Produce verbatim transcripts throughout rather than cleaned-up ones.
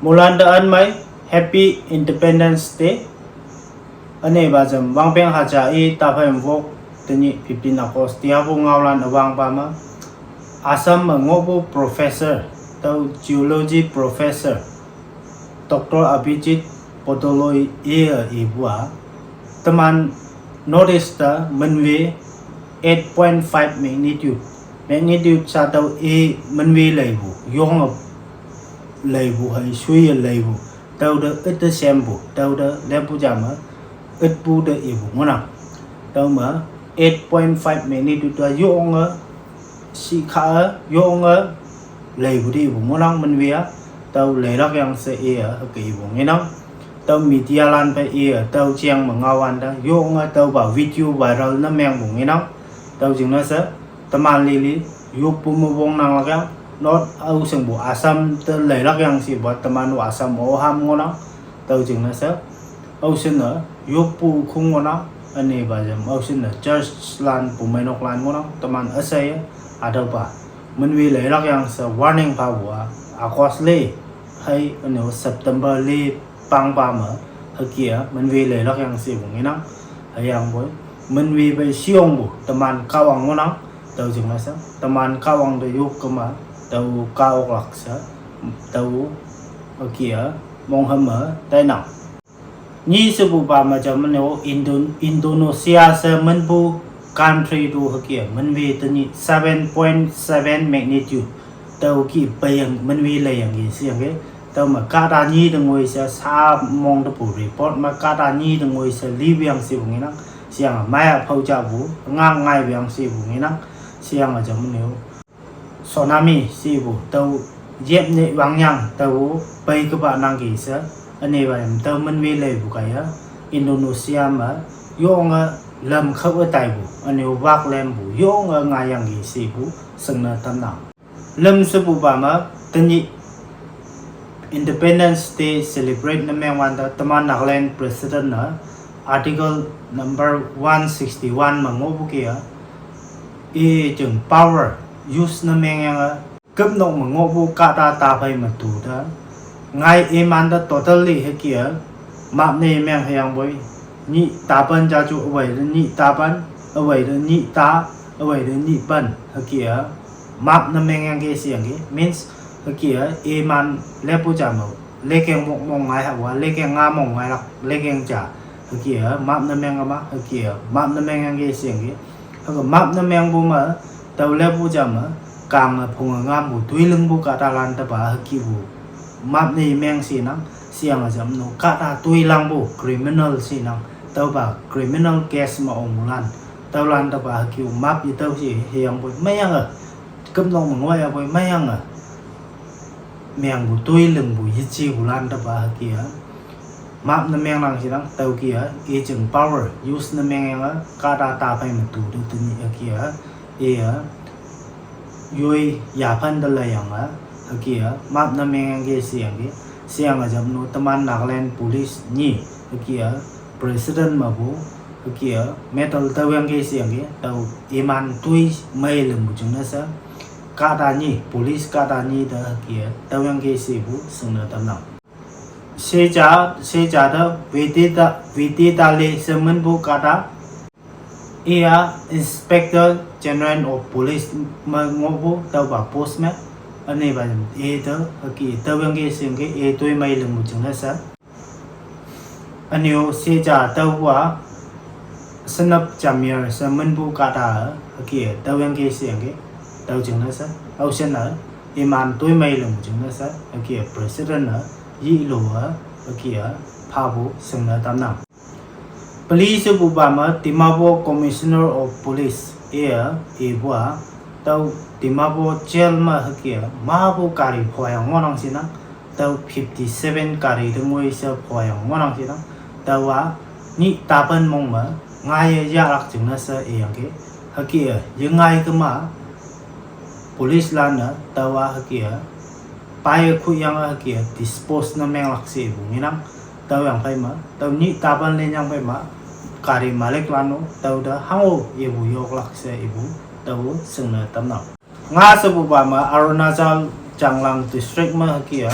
Mulan te anmei, Happy Independence Day. Ane ba jam wangpeng haja i taphai mvok, tenyih fifteen August, tiapu ngaolan awangpa me, Assam me ngohpu professor, tüo geology professor, Doctor Abhijit Potoloi e ipu a, teman North East te minwe eight point five magnitude, magnitude sha tüo e minwe leipu, yonge leipu hei shuiye leipu, tüote üte sempu, tüote leppu ja me, ütpu te ipu ngohnang. Tüome eight point five magnitude te yonge, shikha-e, yonge, leipu te ipu ngohnang minwe a, tüo leilak yang she iye hüke ipu ngenang. Tüo media lan phei iye, tüo jeng me ngaowante, yonge tüopa video viral ne mengpu ngenang. Tüo jingne she, teman lili, yoppu me wongnang lak yang, not ao shingpu Assam te leilak yang shepu, teman-o Assam-o ham ngohnang. Tüo jingne she, aoshinne, yoppu khong ngohnang, ünepa jam, aoshinne, church lan, pumeinok lan ngohnang, teman üsheiye, hatüopa, minwe leilak yang she warning phapu a, August le, hei, üne-o September le, pangpa me, hüke a, minwe leilak yang shepu ngenang, hüyangpoi, minwe pei sheyongpu, teman Kahwang ngohnang, tüo jingne she, teman Kahwang te yop kema, tüo kah oklak she, tüo, hüke a, mongham me, tainang. Nyi shepupa me jam üne-o Indo-, Indonesia she minpu country tu hüke a, minwe tenyih seven point seven magnitude. Tüo ki peiyang minwe leiyangki sheyangki. Tüome kahta nyi te ngoi she sa mong tepu report me kahta nyi te ngoi she lipu yang shepu ngenang. Sheyange meiya phao japu, ngang ngaipu yang shepu ngenang. Sheyange jam üne-o tsunami shepu, tüo yep ne wangyang, tüo pei kepa nangki she, ünepa yam tüo minwe leipu kaiye, Indonesia me, yonge lam khao-e taipu, üne-o wak lempu, yonge ngaiyangki shepu, shingne tamnang. Lüm shepupa me, tenyih Independence Day celebrate ne mengwante, teman Nagaland President ne, Article number one sixty-one me ngohpu ke a, i jing power use ne mengyange, küpnok me ngohpu kahta taphei me tu te, ngai imante totally hüke a, map ne meng hüyangpoi, nyih tapan jaju awei te nyih tapan, awei te nyih ta, awei te nyih pen, hüke a, map ne mengyangki sheyangki, means, hüke a, iman leppu ja me, lekeng mok mong ngai hawa, lekeng nga mong ngailak, lekeng ja, hüke a, map ne meng ama, hüke a, map ne mengyangki sheyangki, hüke map ne mengpu me, tüo leppu ja me, kange phunge ngampu, toilingpu kahtalan tepa, hükepu, map ne meng shenang, sheyange jam no, kahta toilangpu, criminal shenang, tüopa, criminal case me ongpulan, tüolan tepa, hüke map yetüo she, hüyangpoi, meiyange, küpnok me ngoiyapoi, meiyange, mengpu toilingpu yejepulan tepa hüke a, map ne mengnang shenang, tüoke a, i jing power use ne mengyange, kahta taphei me tu te tenyih hüke a, i a, yoi yaphan te leiyange, hüke a, map ne mengyangki sheyangki, sheyange jam no teman Nagaland Police nyi, hüke a, President mepu, hüke a, medal tüoyangki sheyangki, tüo iman toi mei lingpu jingne she, kahta nyi, police kahta nyi te hüke a, tüoyangki shepu, shingne tamnang. Sheja, sheja te, Vedita, Vedita le she minpu kahta, i a, Inspector General of Police me ngohpu, tüopa post me, ünepa, i te, hüke, tüoyangki sheyangki, i toi mei lingpu jingne she. Üne-o sheja tüopu a, Shanap Jamir she minpu kahta, hüke, tüoyangki sheyangki, tüo jingne she, aoshinne, iman toimei lingpu jingne she, hüke, President ne, yilo a, hüke, phapu, shingne tamnang. Peli shepupa me Dimapur Commissioner of Police e, ipu a, tüo Dimapur jail me hüke, mapu gari phoyang ngohnang shenang, tüo fifty-seven gari te ngoi she phoyang ngohnang shenang, tüowa, nyih tapan mong me, ngaiye yahlak jingne she iyangki, hüke, yengai kema, police lan-e, tüowa hüke, paiye khuyange hüke, dispose ne menglak she ipu ngenang, tüoyang phei me, tüo nyih tapan lenyang phei me, gari malik lan-o, tüote hango ipu yoklak she ipu, tüo shingne tamnang. Nga shepupa me Arunachal Changlang District me hüke a,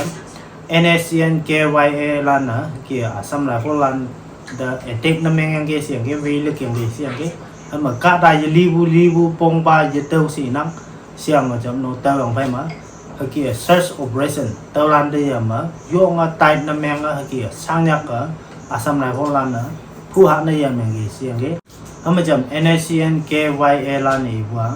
N S C N K Y A lan-e hüke-a Assam Rifle lan te attack ne mengyangki sheyangki, welik yangki sheyangki. Hüme kahta yelipu lipu pongpa yetüo shinang sheyange jamno tüoyang phei me hüke-a search operation tüolan te yame yonge tight ne menge hüke-a shangyake Assam Rifle lan-e phuha ne yamyangki sheyangki. Hüme jam N S C N K Y A lan-e ipu-a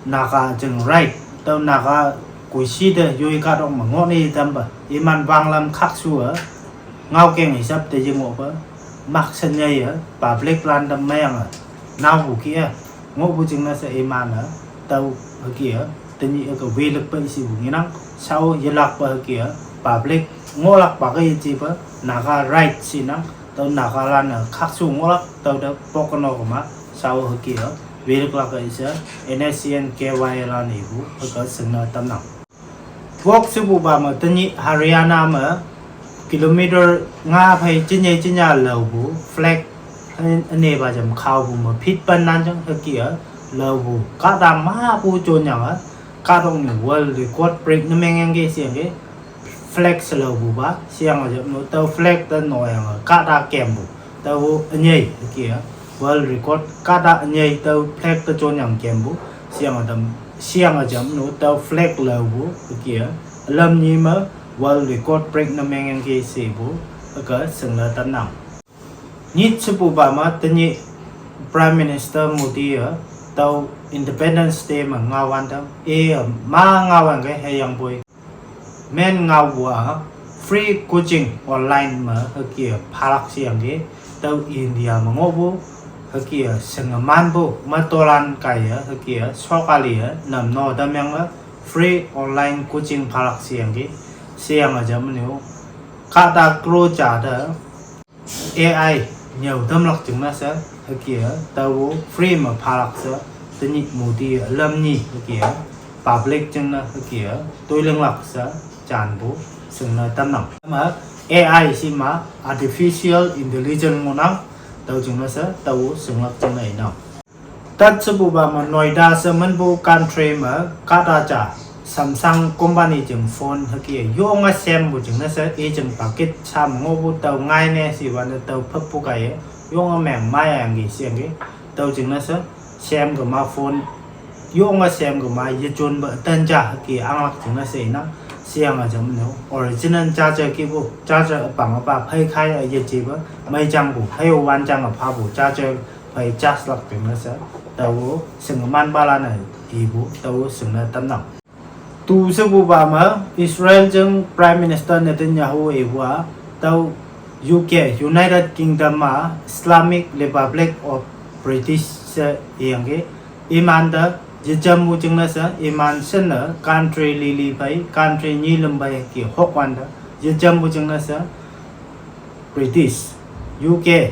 Naga jing right, tüo Naga koishi te yoi kahtok me ngohne tampa iman wanglam khakshu-e ngaokeng hisap te yengohpe makshen yeye public lan te meyange naopu kih-e ngohpu jingne she iman-e tüo hüke-a tenyih hüke welik pe shipu ngenang. Shao yelakpe hüke-a public ngohlakpa ke yejepe Naga right shinang, tüo Nagalan-e khakshu ngohlak tüote pokno kema shao hüke-a weliklak-e she N S C N K Y A lan-e ipu hüke shingne tamnang. Wok shepupa me tenyih Haryana me kilometer nga phei jinye jinya laopu flag ünepa jam khaopu me phit pen nan jang hüke-a laopu kahta mapu jonyange kahtoknyu world record break ne mengyangki sheyangki. Flag shelaopupa sheyange jamno tüo flag te noyange kahta kempu tao ünyei hüke-a world record kahta ünyei tüo flag te jonyang kempu sheyange tam, sheyange jamno tüo flag laopu hüke-a ülam nyi me world record break ne mengyangki shepu hüke shingne tamnang. Nyit shepupa me tenyih Prime Minister Modi-e tüo Independence Day me ngaowante i ma ngaowante hüyangpoi men ngaopu-a free coaching online me hüke-a phalak sheyangki. Tüo India me ngohpu hüke-a shingemanpu metolan kaiye hüke-a sokali-e namno tamyange free online coaching phalak sheyangki. Sheyange jamno kahta crore ja te A I nyüo tamlak jingne she hüke-a tao free me phalak she tenyih Modi ülam nyi hüke-a public jingne hüke-a toilinglak she janpu shingne tamnang. Hüme A I shima artificial intelligence ngohnang, tüo jingne she tao shinglak jingne inang. Tat shepupa me Noida she minpu country me kahta ja Samsung company jing phone hüke-a yonge sempu jingne she i jing packet sha me ngohpu tüo ngaine shiwante tüo phüppu kaiye yonge meng maiyangki sheyangki. Tüo jingne she sem kema phone yonge sem kema yejonpe ütan ja hüke anglak jingne she inang. Sheyange jamno original charger kihpu charger üpang üpa phei khai-e yejepe meijangpu hei-o wanjange phapu charger phei charge lak jingne she tao shingemanpalan-e ipu tao shingne tamnang. Tu shepupa me Israel jing Prime Minister Netanyahu ipu-a tüo U K, United Kingdom-a Islamic Republic of British she iyangki. Imante yejampu jingne she iman shinne country lili phei country nyi lüm phei ke hokwante yejampu jingne she British, U K,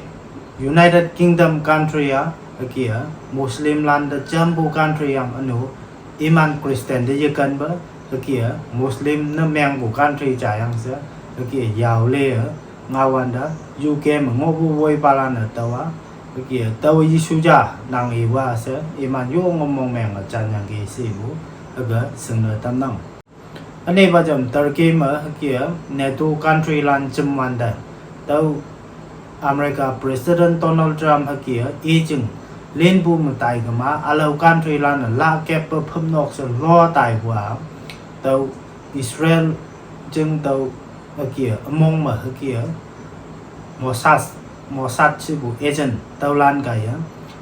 United Kingdom country-a hüke-a Muslim lan te jampu country yang ünu iman Christian te yekenpe hüke-a Muslim ne mengpu country ja yang she hüke-a yaole-e ngaowante U K me ngohpu woipalan-e tüowa hüke-a tao Jesu ja nang iwa she iman yonge mongmenge janyangki shepu hüke shingne tamnang. Ünepa jam Turkey me hüke-a NATO country lan jemwante tüo America President Donald Trump hüke-a i jing linpu me tai kema ülao country lan-e la keppe phüpnok she lo taipu-a tüo Israel jing tüo hüke-a ümong me hüke-a Mossad, Mossad shepu agent tüolan kaiye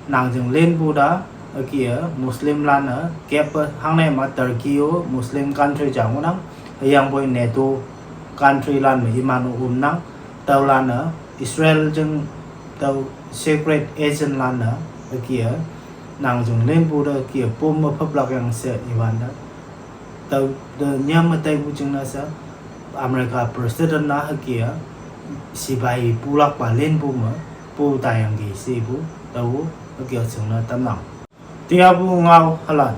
nang jing linpu te hüke-a Muslim lan-e keppe hangne me Turkey-o Muslim country ja ngohnang, hüyangpoi NATO country lan me iman-o ümnang, tüolan-e Israel jing tüo secret agent lan-e hüke-a nang jing linpu te hüke-a pom me phüplak yang she iwante tüo te nyam me taipu jingne she America President-a hüke-a sipai pulakpa linpu me pu taiyangki shepu tao hüke-a shingne tamnang. Tiapu ngao halan